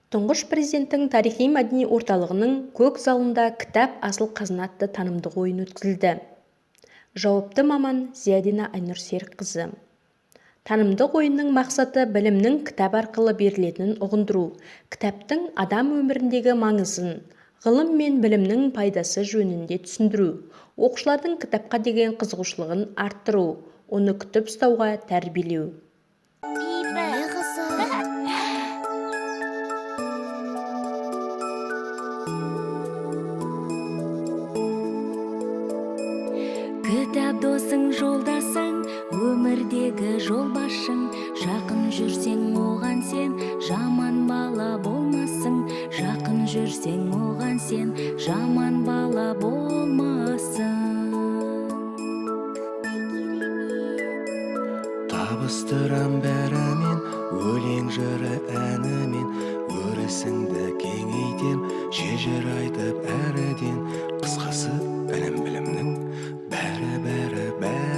Тұңғыш Президенттің тарихи-мәдени орталығының көк залында «Кітап – асыл қазына» атты танымдық ойын өткізілді. Жауапты маман Зиядина Айнұр Серікқызы. Танымдық ойынның мақсаты білімнің кітап арқылы берілетінін ұғындыру, кітаптың адам өміріндегі маңызын, ғылым мен білімнің пайдасы жөнінде түсіндіру, оқушылардың кітапқа деген қызығушылығын арттыру, оны күтіп ұстауға тәрбиелеу. Не қызық! Кітап досың, жолдасың, өмірдегі жолбасшың. Жақын жүрсең оған сен, жаман бала болмассың. Жақын жүрсең оған сен, жаман бала болмассың. Табыстырам бәрімен, өлең, жыры, әнімен. Өрісіңді кеңейтем шежір айтып әріден. Қысқасы, ілім білімнің бәрі, бәрі, бәрімен.